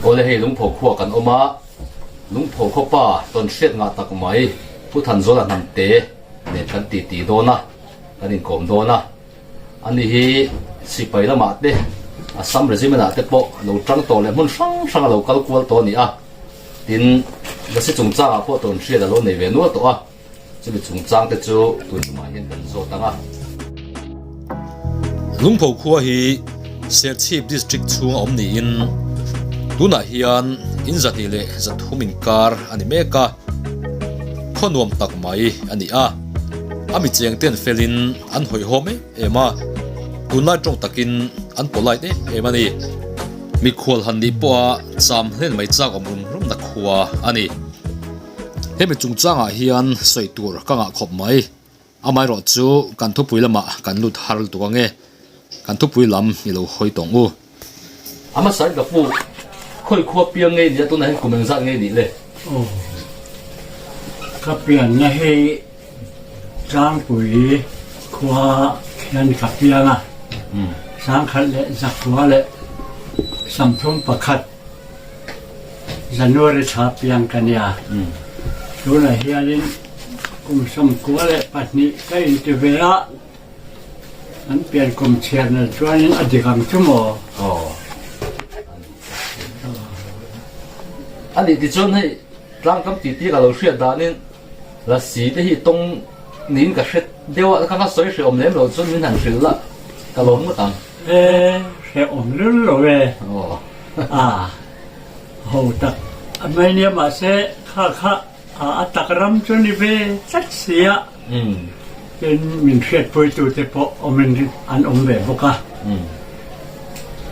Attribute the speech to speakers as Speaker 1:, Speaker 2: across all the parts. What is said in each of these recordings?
Speaker 1: Awle hei Lungpho khua kan awm a, Lungpho khaw pa tawn hriat ngah tak mai Pu Thanzawla Hnamte nen kan titi dawn a, kan inkawm dawn a. Ani hi sipai lamah te, Assam Regiment ah te pawh lo tang tawh leh hmun hrang hrang a lo kal kual tawh a ni a. Tin, Lasi chungchangah pawh tawn hriat a lo nei ve nual tawh a. Chumi chungchang te chu tun tumah hian kan zawt ang a.
Speaker 2: Lungpho khua hi Serchhip District chhunga awm niin tunah hian in 203 inkar a ni mek a, khaw nuam tak mai a ni a. A mi cheng ten felin an hawihhawm em em a, tunlai tawng takin an polite em em a ni. Mikhual han nih pawha cham hlen mai chak awm rum rumna khua a ni. Hemi chungchangah hian sawi tur ka ngah khawp mai. Amaherawh chu kan thupui lamah kan lut har lutuk ang e. Kan thupui lam i lo hawi tawng u.
Speaker 1: A hmasa in ka pu, khawi khua piang ngei nia tunah hian kum engzat ngei nih le?
Speaker 3: Aw, ka pianna hi Tlangpui khua hian ka piang a, Sangkhat leh Zakhua leh Samthum pakhat. January thla piang ka nia. Tunah hianin kum 92 ka inti ve a, an pian kum chhiarna chuanin a dik ang chu maw?
Speaker 1: Aw. A nih tichuan hei tlangkam titi ka lo hriat danin Lasi te hi tawng niin ka hre deuh a, ka ka sawi hrehawm lem lo chuan min han hrilh la, ka lawm ngawt ang.
Speaker 3: E, hrehawm lul lo e. A, ho tak a mai nia mahse kha kha a tak ram chu ni ve tlat si a, tin min hriatpuitu te pawh awmin an awm ve bawk a.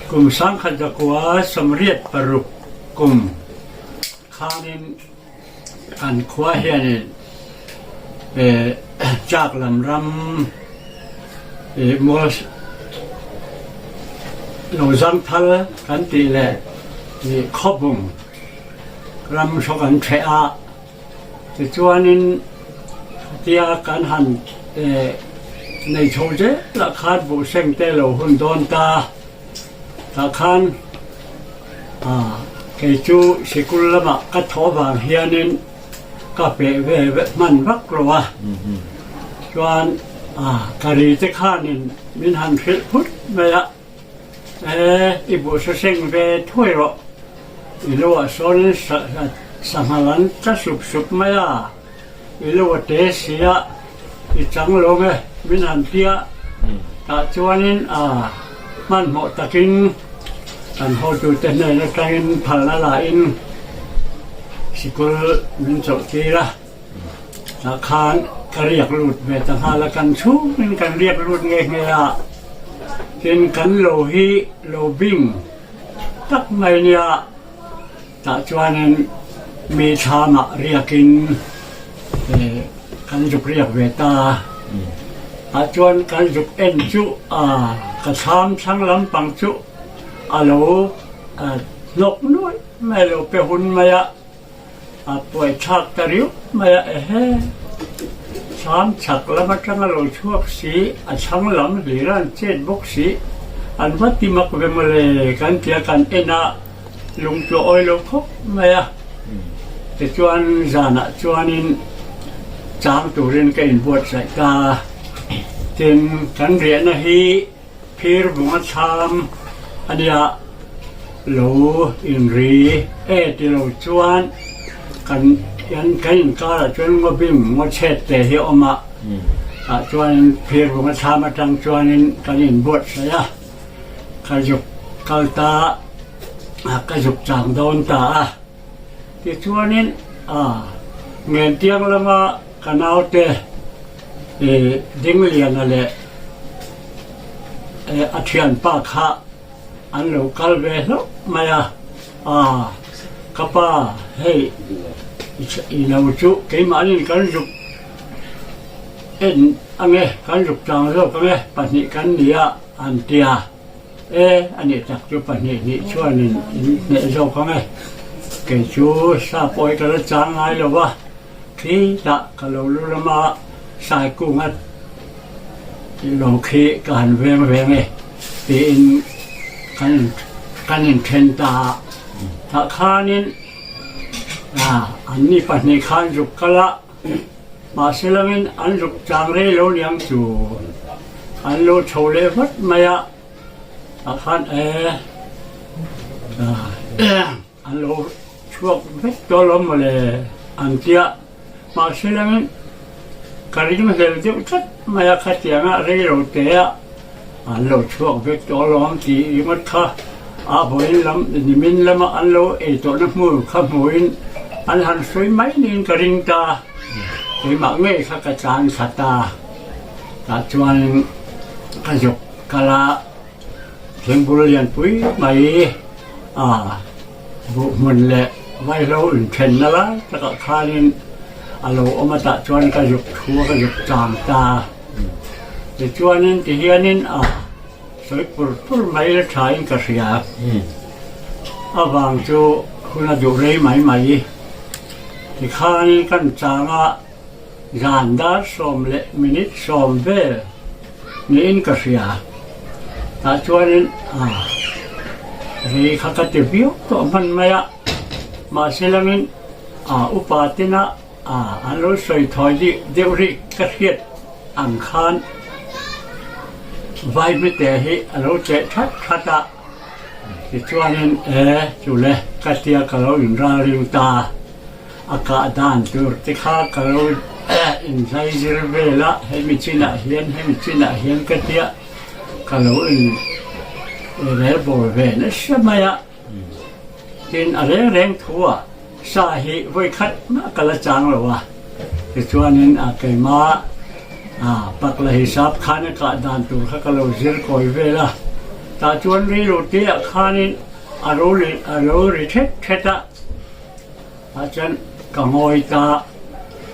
Speaker 3: Kum 1986 kum khanin Kan khua hianin chak lam ram mual lo zangthal kan tih leh khawbung ram hrawk an ṭheh a, tichuanin khatia kan han nei chho zel ah khan buhseng te lo hun dawn ta. Tah khan kei chu sikul lamah ka thawh vang hianin ka peh ve hman vak lo a, chuan ka ri te khanin min han hrilh phut mai a, E, i buhsa seng ve thuai rawh, i lo ah sawnin sangha lan tla sup sup mai a. I lo a te si a, i chang lo nge min han ti a, tah chuanin a hmanhmawh takin kan hotute hnen atangin phalna lahin sikul min chawlh tir a, tah khan ka riak lut ve ta nghal a, kan chhungin kan riak lut nghe nghe a, tin kan lo hi lo bing tak mai nia. Tah chuanin mi thlamah riakin kan zuk riak ve ta a, tah chuan kan zuk en chu ka thlam thlang lampang chu a lo hnawk nuai mai a lo pe hun mai a, a puai thlak ta riau mai a, ehe thlam chhak lam atanga lo chhuak si, a thlang lam hlir a an chet bawk si, an va ti mak ve mawle kan tia kan en a. Lungtluah awi lo khawp mai a, tichuan zanah chuanin chang turin ka inbuatsaih ta a, tin kan riahna hi phir vunga chham a nia, lo inri e ti lo chuan kan kan inkarah chuan ngaw bing ngaw chhet te hi a awm a, tah chuanin phir vunga chham atang chuanin kan inbuatsaih a. Ka zuk kal ta a, ka zuk chang dawn ta a. Tichuanin a Ngentiang lama ka naute Dingliana leh a thianpa kha an lo kal ve hlauh mai a, a ka pa hei i lo chu keimahnin kan zuk en ange, kan zuk chang zawk ange, pahnih kan ni a. An ti a, E, a nih tak chu 2 hnih chuanin in hneh zawk ang e. Kei chu sa pawi ka la chang ngai lo va, khi tah ka lo lu lama sai kunga lo khi ka han veng veng e, tiin kan kan inthen ta a. Tah khanin anni pahnih khan zuk kal a, mahse langin an zuk chang rei lo niang chu an lo chho leh vat mai a, tah khan e An lo chhuak vek tawh lo mawle an tia. Mahse langin ka ring hlel deuh tlat mai a, khatianga rei lo te a an lo chhuak vek tawh alawm tih ringawt kha a vawiin lam nimin lama an lo ei tawhna hmur kha hmuhin an han sawi mai niin ka ring ta. Keimah ngei kha ka tlan thla ta. Tah chuanin ka zuk kal a. Thingbul lianpui mai a buh hmun leh vaihlo inthenna lai takah khanin a lo awm a tah chuan ka zuk thu a ka zuk chang ta. Tichuanin tihianin a sawi pur pur mai la thain ka hria. A vang chu hun a duh rei mai mai. Tikhanin kan chang a. Zan dar 10 leh minute 10 vel niin ka hria. Tah chuanin ah rei kha ka ti viau tawh hman mai a, mahse langin ah upa tina ah an lo sawi thawi dih deuh rih ka hriat ang khan vai hmete hi a lo cheh that that a, tichuanin e chule ka tia ka lo inralring ta. A kah dan tur te kha ka lo inzai zir vel a, hemi chinah hian hemi chinah hian ka tia ka lo in relbawl ve nasa mai a. Tin, a reng reng thu ah sa hi vawi khat mah ka la chang lo a, tichuanin a keima pak la hisap khan a kah dan tur kha ka lo zir kawi vel a, tah chuan rilru te ah khanin a lo ri thet thet a. Ah chuan ka ngawi ta,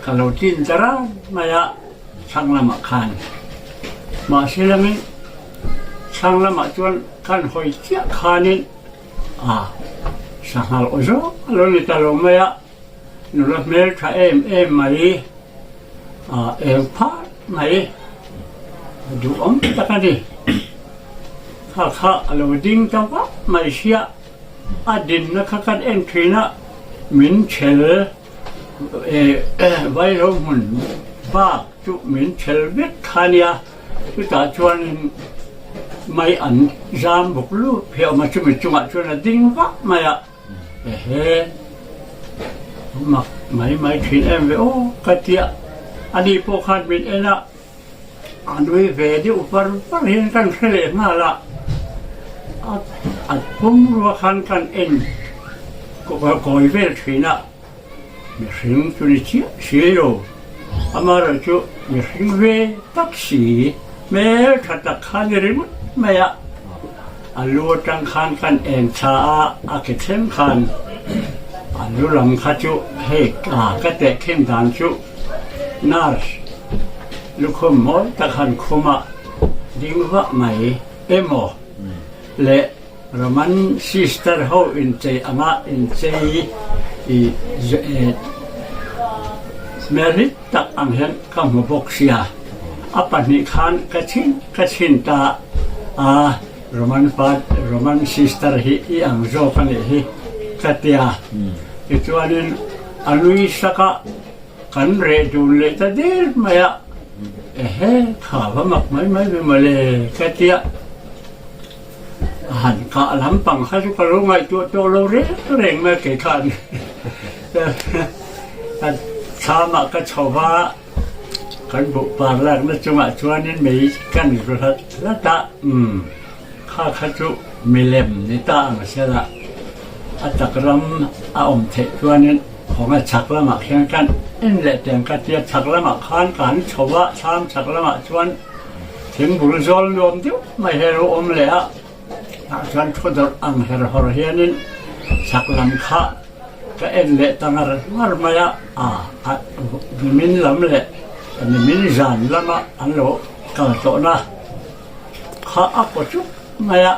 Speaker 3: ka lo tin ta ran mai a thlang lamah khan. Mahse lamin thlang lamah chuan kan hawi chiah khanin ah sanghal aw zawk a lo ni ta lo mai a, nula hmel tha em em mai ah eng phah mai a duhawm tak a ni. Kha kha a lo ding ta vak mai sia. A dinna kha kan en thin a, min chhel vaihlo hmun bak chu min chhel vek kha a nia, chutah chuanin mai an zam bawk lut phei a awm a, chumi chungah chuan a ding vak mai a, ehe mak mai mai thin em ve aw ka tia, ani pawh khan min en a. A nui ve deuh var var hian kan hre leh nghal a, a pumrua khan kan en kawi vel thin a, mihring chu ni chiah si lo, amaherawh chu mihring ve tak si hmel tha tak kha ni ringawt mai a, a lu atang khan kan en tha a, a ke thleng khan a lu lam kha chu hei ka tehkhin dan chu Nurse lukhum mawi tak han khum a ding vah mai emaw leh Roman sister ho inchei anga inchei i hmelhit tak ang hian ka hmu bawk sia. A pahnih khan ka chhin ka chhin ta a, Roman pa Roman sister hi i ang zawk a nih hi ka tia. Tichuanin a nui sak a. Kan reh dun leh ta der mai a, ehe kha va mak mai mai ve mawle ka tia. A han kah lampang kha chu ka lo ngaihtuah tawh lo reng reng mai kei khan. Ka thlamah ka chho va, kan buh par lakna chungah chuanin mei kan zu hlat hlat a, umm. Kha kha chu milem ni ta ang sela, a tak ram a awm theih chuanin khawnga chhak lamah khian kan en leh teng ka tia, chhak lamah khan kan chho a, thlam chhak lamah chuan thingbul zawl nuam deuh mai hi a lo awm leh a, tah chuan thu dawrh ang her hawr hianin chhak lam kha ka en leh ta ngar ngar mai a, a nimin lam leh nimin zan lama an lo kal tawhna. Kha a kaw chuk mai a,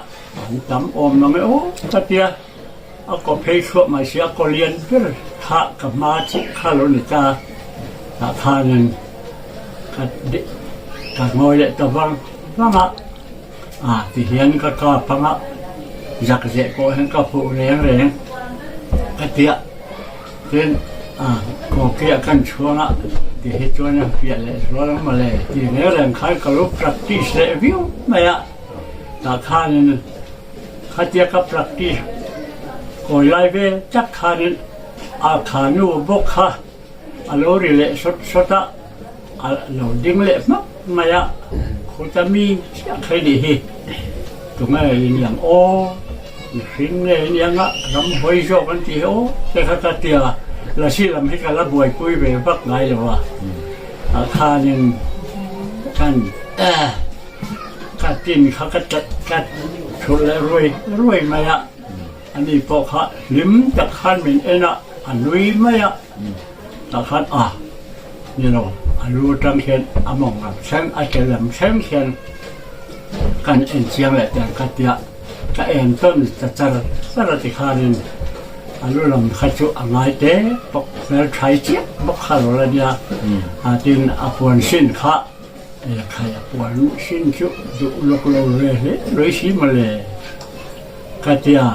Speaker 3: an tam awm lo mai aw ka tia, a kaw phei chhuah mai si a, kaw lian ber kha ka hma chiah kha lo ni ta, tah khanin ka ka ngawi leh ta vang vang a, ah tihian ka kap ang a, zak zeh pawh hian ka fuh reng reng. tia. Tin, kawkiah kan chhuang a ti hi chuan a fiah leh zual ang mawle ti reng reng khan ka lo practice leh viau mai a. Tah khanin khatia ka practice kawi lai vel tak khanin a khanu bawk kha A lo ri leh sawt sawt a, a lo ding leh hmak mai a, khuta mi chiah khai nih hi tunge i niang aw, mihring nge i niang a, ram hawi zawk an tih hi aw te kha ka tia, lasi lam hi ka la buaipui ve vak ngai lo a, ah khanin kan ka tin kha ka ka thulh leh ruai ruai mai a. Ani pawh kha hlim tak khan min en a, a nui mai a, tah khan a ni lo, a lu atang hian a mawng lam thleng, a ke lam thleng hian kan en chiang leh teh ka tia, ka en tawn ta char char a ti khanin a lu lam kha chu a ngai te bawk, hmelthai chiah bawk kha lo la nia, tin a puan sin kha khai a puan sin chu duh lawk lo ve hle mai si mawle. Ka ti a,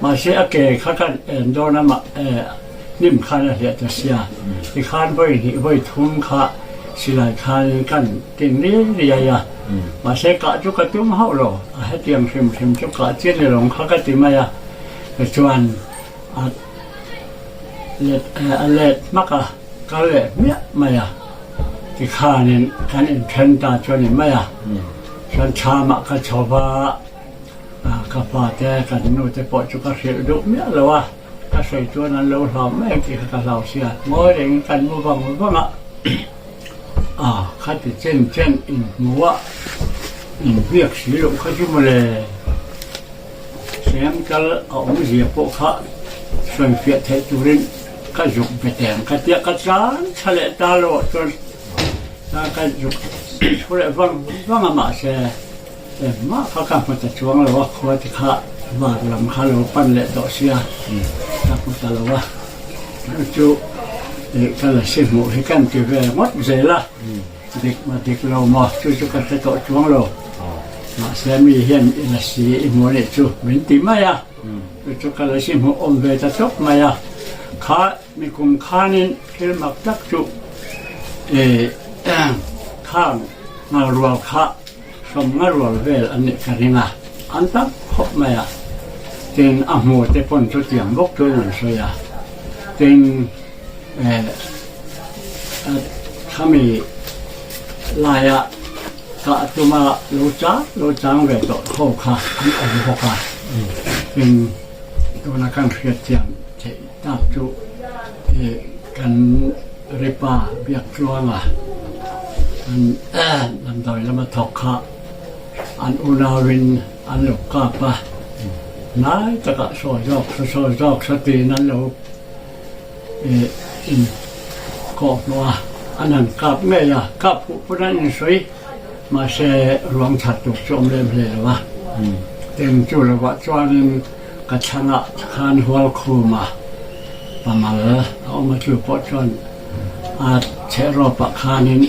Speaker 3: mahse a ke kha kan en dawn a mah hnim khan a hliah ta sia, tikhan vawi hnih vawi thum kha silai khanin kan tin riai riai a, mahse kah chu ka tum hauh lo, a hetiang hrim hrim chu kah chian ni lawng kha ka ti mai a, tichuan a let a let hmak a, kal leh hmiah mai a, tikhanin kan inthen ta chu a ni mai a, chuan thlamah ka chho va. Ka fate, kan nute pawh chu ka hrilh duh miah lo a, ka sawi chuan an lo hlau mai ang tih kha ka hlau sia. Ngawi rengin kan mu vang vang a, a khati chen chen inhmu a, inbiak si loh kha chu mawle. Sem kal a awmzia pawh kha sawifiah theih turin ka zuk be teng ka tia ka tlan tha leh ta lo ah chuan ka zuk thu leh vang vang a mahse, Engmah kha ka hmu ta chuang lo a, khua te kha var lam kha lo pan leh tawh sia, ka hmu ta lo a. Chu chu ka la si hmuh hi kan ti ve ngawt zel a, dik maw dik lo maw chu chu ka hre tawh chuang lo. Mahse mi hian i la si i hmu anih chu min ti mai a, chu chu ka la si hmuh awm ve ta chawp mai a. Kha mi kum khanin thil mak tak chu khang ngalrual kha Sawmnga rual vel an nih ka ring a, an tam khawp mai a. Tin, a hmu te pawn chutiang bawk chuan an sawi a. Tin, eh, khami laia kah tuma lo chang lo chang ve tawh ho kha an awm bawk a. Tin, tuna kan hriatthiam theih tak chu, eh, kan Ripa Biaktluanga an damdawi lama thawk kha an unauin an lo kap a, hnai takah saw zawk saw saw zawk saw tiin an lo in kawh hmuh a, an han kap ngei a, kap huh pawn an insawi mahse ruang that tur chu awm lem hle lo a, tin chu lovah chuanin ka thlangah khan hual khum a. Pamal a awm a chu pawh chuan a chhehrawpah khanin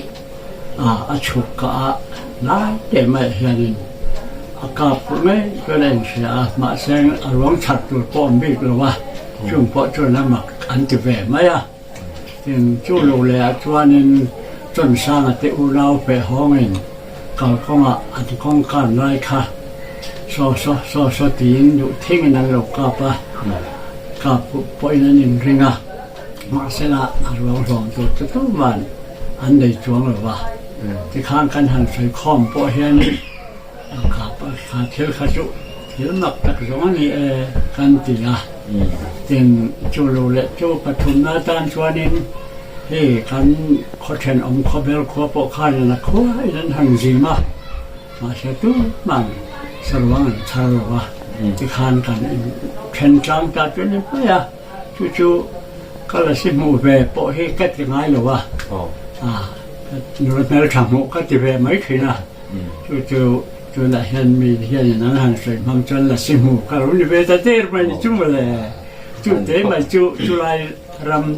Speaker 3: a chhuk kah a lai teh maiah hianin a kap pawh mai chuan a inhria a, mahse a ruang chhar tur pawh a awm bik lo a, chung pawh chuan a mak an ti ve mai a. Tin, chu lo lehah chuanin Chawnsanga te unau feh hawngin kalkawngah an kawngkan lai kha saw saw saw saw tiin duh thingin an lo kap a, kap pawhin an inring a, mahsela a ruang hlawm tur chu tuman an nei chuang lo va. Tikhan kan han sawi khawm pawh hianin kap kha thil kha chu thil mak tak zawng a ni e kan ti a. Tin, chu lo leh chu pathumna atan chuanin Hei kan khaw thenawm khawbel khua pawh khan a khuaiin an han zim a, mahse tumah saruang an chhar lo a, tikhan kan then tlang ta chu a ni mai a, chu chu ka la si hmuh ve pawh hi ka ti ngai lo a, nula hmeltha hmuh ka ti ve mai thin a, chu chu tunah hian mi hianin an han sawi hmang chuan la si hmuh ka lo ni ve ta der mai ni chu mawle, chu te mai chu chulai ram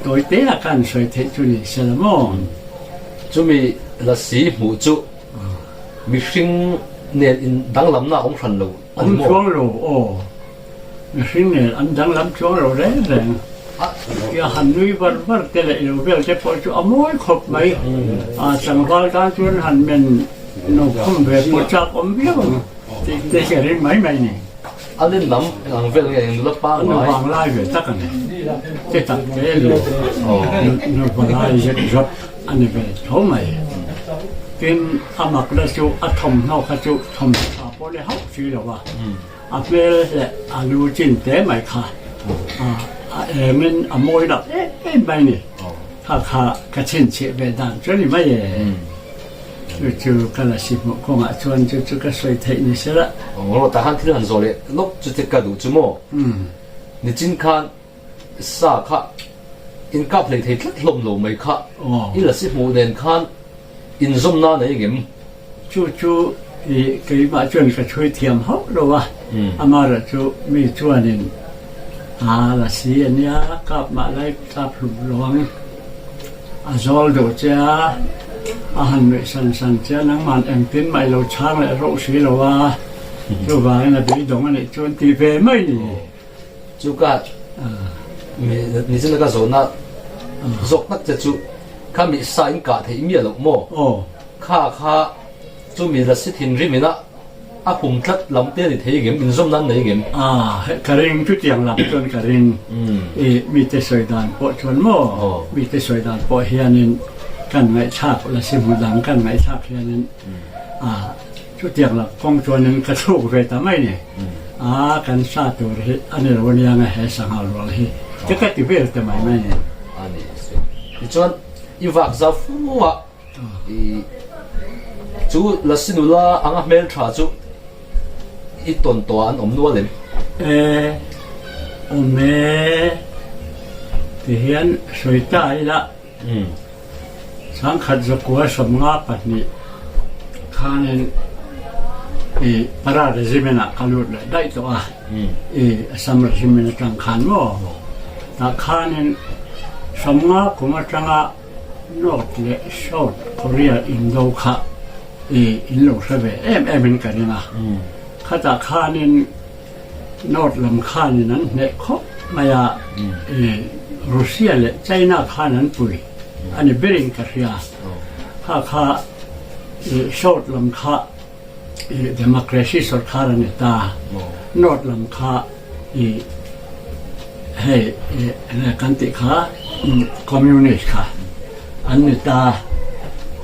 Speaker 3: Tawi te a kan sawi theih chu ni se la maw?
Speaker 1: Chumi lasi hmuh chu mihring nen in danglamna a awm hran lo a ni maw?
Speaker 3: Awm chuang lo aw. Mihring nen an danglam chuang lo reng reng. Tia han nui var var te leh ilo vel te pawh chu a mawi khawp mai. A tlangval tan chuan han men no khum ve pawh chak awm viau ang tih te hi a ring mai mai ni.
Speaker 1: A len lam eng ang vel nge eng nula pangngai?
Speaker 3: Nu vanglai ve tak a ni. Te tak te nu nu valai zet zawt a ni ve tho mai. Tin, a makna chu a thawmhnaw kha chu thawmhnaw tha pawh ni hauh si lo a. A hmel leh a lu chin te mai kha a engin a mawi loh em em mai ni. Kha kha ka chhinchhiah ve dan chu a ni mai e. Chu chu ka la si hmuh kawngah chuan chu chu ka sawi theih ni se la.
Speaker 1: Rawh tah khan thil han zawh leh lawk chu che ka duh chu maw? Nichin khan sa kha in kap hlei thei tlat hlawm lo mai kha i la si hmuh nen khan inzawmna nei ngem?
Speaker 3: Chu chu i keimah chuan ka chhui thiam hauh lo a, amaherawh chu mi chuanin a la si a nia, kap mah lai kap hlum lo ang, a zawl duh che a, a han nuih san san che a, nangman engtin mah i lo chhang leh rauh si lo a, chuvangin a beidawng a nih chuan ti ve mai ni.
Speaker 1: Chu ka Nizina ka zawhna zawk tak che chu kha mi sa in kah theih miah loh maw? Kha kha chu mi lasi thinrim ina a hum tlat lam te a ni thei ngem? Inzawm nan nei ngem?
Speaker 3: Ka ring chutiang lam chuan ka ring. I mite sawi dan pawh chuan maw? Mite sawi dan pawh hianin kan ngaihthlak lasi hmu dang kan ngaihthlak hianin Chutiang lam kawng chuanin ka thluk ve ta mai ni. A, kan sa tur hi a ni lo ania nge he sangha rual hi te ka ti vel ta mai mai ni.
Speaker 1: A ni si. Tichuan i vak zau fu a, i chu Lasi nula anga hmeltha chu i tawn tawh ah an awm nual em?
Speaker 3: E, awm e, tihian sawi ta ila. Sangkhat zakua 52 khanin i Para Regiment ah ka lut leh daih tawh a, i Assam Regiment atang khan maw? Tah khanin 50 kum atanga North leh South Korea indo kha i in lo hre ve em em in ka ring a, khatah khanin North lam khanin an hneh khawp mai a, Russia leh China khan an pui a ni berin ka hria. Kha kha South lam kha democracy sorkar a ni ta, North lam kha hei enge kan tih kha communist kha an ni ta.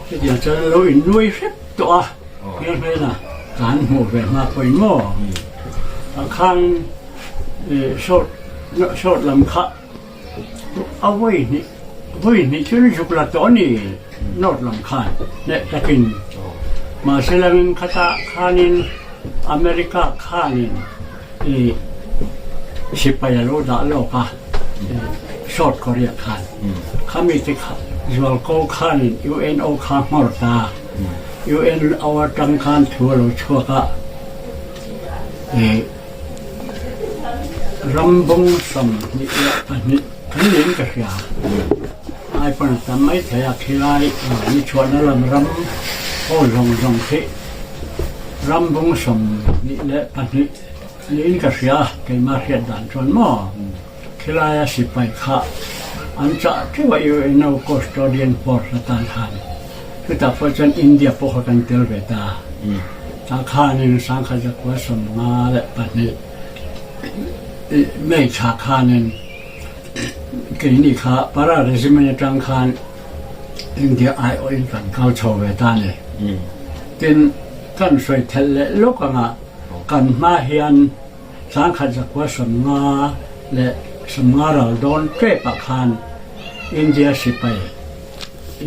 Speaker 3: Chutiang chuan an lo innuai hrep tawh a. Hmel hmel a kan hmuh ve hma pawhin maw ah khan short short lam kha a vawi hnih vawi hnih chu zuk la tawh a ni north lam khan leh takin mahse langin khatah khanin America khanin i sipai a lo dah lawk a South Korea khan khami te kha zualko khanin UNO kha hmawr ta. UNO atang khan thu a lo chhuak a, ih ram bung 22 kan niin ka hria. Ai pawn a tam mai thei a, khilai ni chhuahna lam ram ho zawng zawng khi ram bung 22 niin ka hria, keimah hriat dan chuan maw. Khilaia sipai kha an chah teuh a UNO Custodian Force atan khan. Chutah pawh chuan India pawh kha kan tel ve ta. Tah khanin sangkhat zakua 52 May thla khanin keini kha Para Regiment atang khan India aiawhin kan kal chho ve ta a ni. Tin, kan sawi thelh leh lawk anga kan hma hian Sangkhat zakua 50 ral dawn tepah khan India sipai i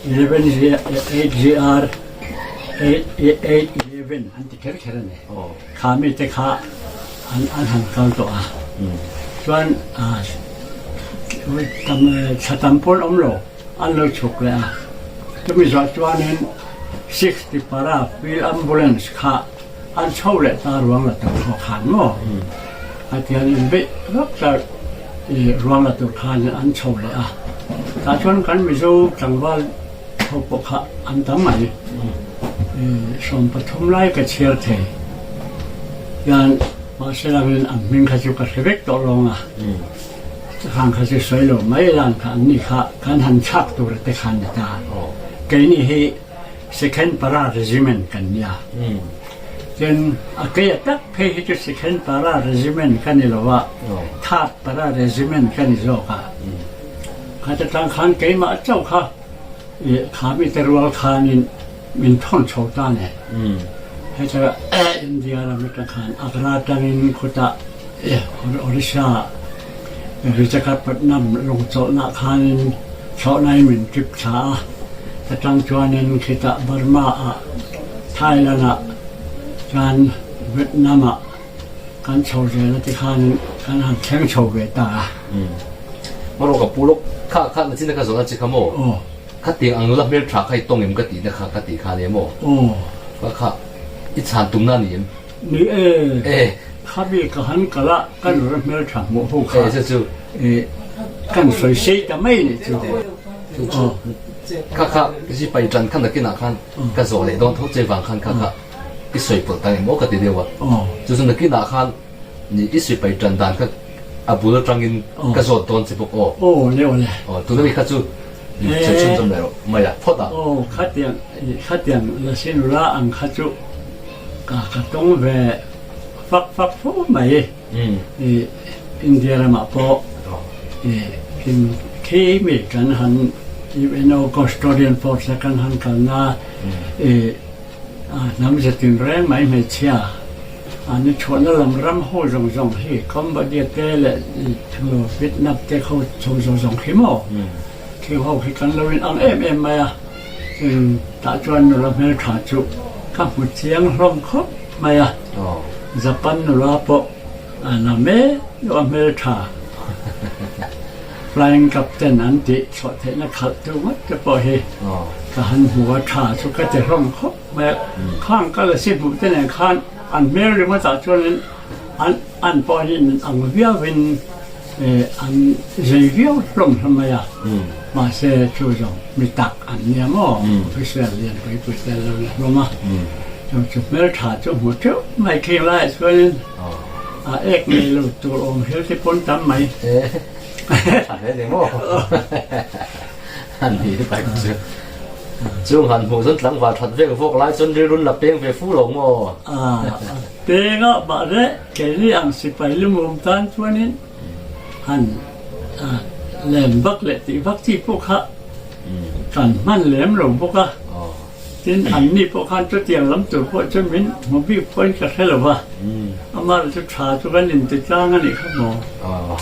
Speaker 3: eleven eight GR eight eight eleven an ti kher kher a ni. Kha mite kha an an han kal tawh a. Chuan tam thla tam pawn awm lo an lo chhuk leh a. Chumi zawh chuanin 60 para field ambulance kha An chho leh ta ruang la tur ho khan maw? A tian in beih vak ta i ruang la tur khan an chho leh a. Tah chuan kan Mizo tlangval ho pawh kha an tam mai. I 13 lai ka chhiar thei. Tian. Mahse langin an hming kha chu ka hre vek tawh lawng a, khang kha chu sawi lo mai lan kha an ni kha kan han chhak tur te khan ni ta. Keini hi Second Para Regiment kan nia. Tin a keia tak phei hi chu Second Para Regiment ka ni lo a, Third Para Regiment ka ni zawk a. Khata tang khan keimah chauh kha Kha mite rual khanin min thawn chho ta nen. Heta India ram atang khan Agra atangin khutah Orissa Visakhapatnam lawngchawlhna khanin thlawhnain min trip thla a. Atang chuanin khitah Burma ah, Thailand ah, chuan Vietnam ah Kan chho zel a tikhan kan han thleng chho ve ta a.
Speaker 1: Marawh ka pu lawk kha kha nachin a ka zawhna che kha maw? Khatiang ang nula hmel tha kha i tawng em ka tihna kha ka tih kha nia maw? Kha kha i chhan tumna a ni em?
Speaker 3: Ni e, kha mi ka han kal a ka nula hmel tha hmuh ho kha kan sawi sei ta mai nih chu.
Speaker 1: Kha kha sipai tan kha nakinah khan ka zawh leh dawn tho che vang khan kha kha I sawi pawlh ta emaw ka ti deuh a. Chu chu nakinah khan ni i sipai tan dan kha a bul atangin ka zawt dawn che bawk aw.
Speaker 3: Aw le aw le.
Speaker 1: Aw tuna mi kha chu sawi chhunzawm leh rawh mai a phawt a.
Speaker 3: Aw khatiang khatiang Lasinula ang kha chu ka ka tawng ve fak fak fo mai. I India ramah pawh i khi mi kan han UNO Custodian Force a kan han kalna i Hnam ze tinreng mai hmeichhia an i chhuahna lam ram ho zawng zawng hi Cambodia te leh Vietnam te ho chho zawng zawng khi maw? Khing ho khi kan lo in ang em em mai a, tah chuan nula hmeltha chu ka hmu chiang hlawm khawp mai a, Japan nula pawh A la mek deuh a hmeltha Flying Captain an tih chhuah theihna khalh tu ngawt te pawh hi ka han hmu a tha chu ka ti hlawm khawp mai a. Khang ka la si hmuh te nen khan an hmel ringawt ah chuanin an an pawh hi min ang viauin an zei viau hlawm hlawm mai a. Mahse chu zawng mi tak an nia maw official lian pui pui te an lo ni hlawm a. Chu chu hmeltha chu hmu teuh mai khing laiah chuanin A ek nei lo tur awm hel te pawn tam mai.
Speaker 1: Tha hle ni maw? An ni tak chu. Chung han hmuh chuan tlangval that vek vawk lai chuan rilrun la peng ve fu lo maw?
Speaker 3: A peng a mahse keini ang sipai lumum tan chuanin han lem vak leh tih vak chi pawh kha kan hman lem lo bawk a. Tin, anni pawh khan chutiang lam tur pawh chu min hmu bik pawhin ka hre lo va, amah chu tha chu kan inti tlang a nih kha maw?
Speaker 1: Aw,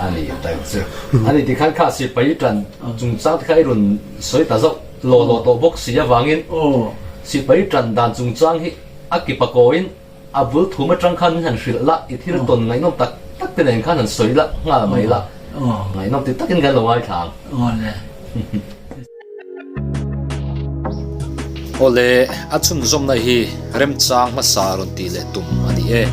Speaker 1: a ni tak chu. A ni tikhan kha sipai tan chungchang te kha i rawn sawi ta zauh law law tawh bawk si avangin sipai tan dan chungchang hi a kipa kawiin A bul thum atang khan min han hrilh la, i thil tawn ngaihnawm tak tak te nen khan han sawi la, nghal mai la, ngaihnawm ti takin kan lo ngaithla ang.
Speaker 2: Awle, a chhunzawmna hi remchang hmasa rawn tih leh tum a ni e.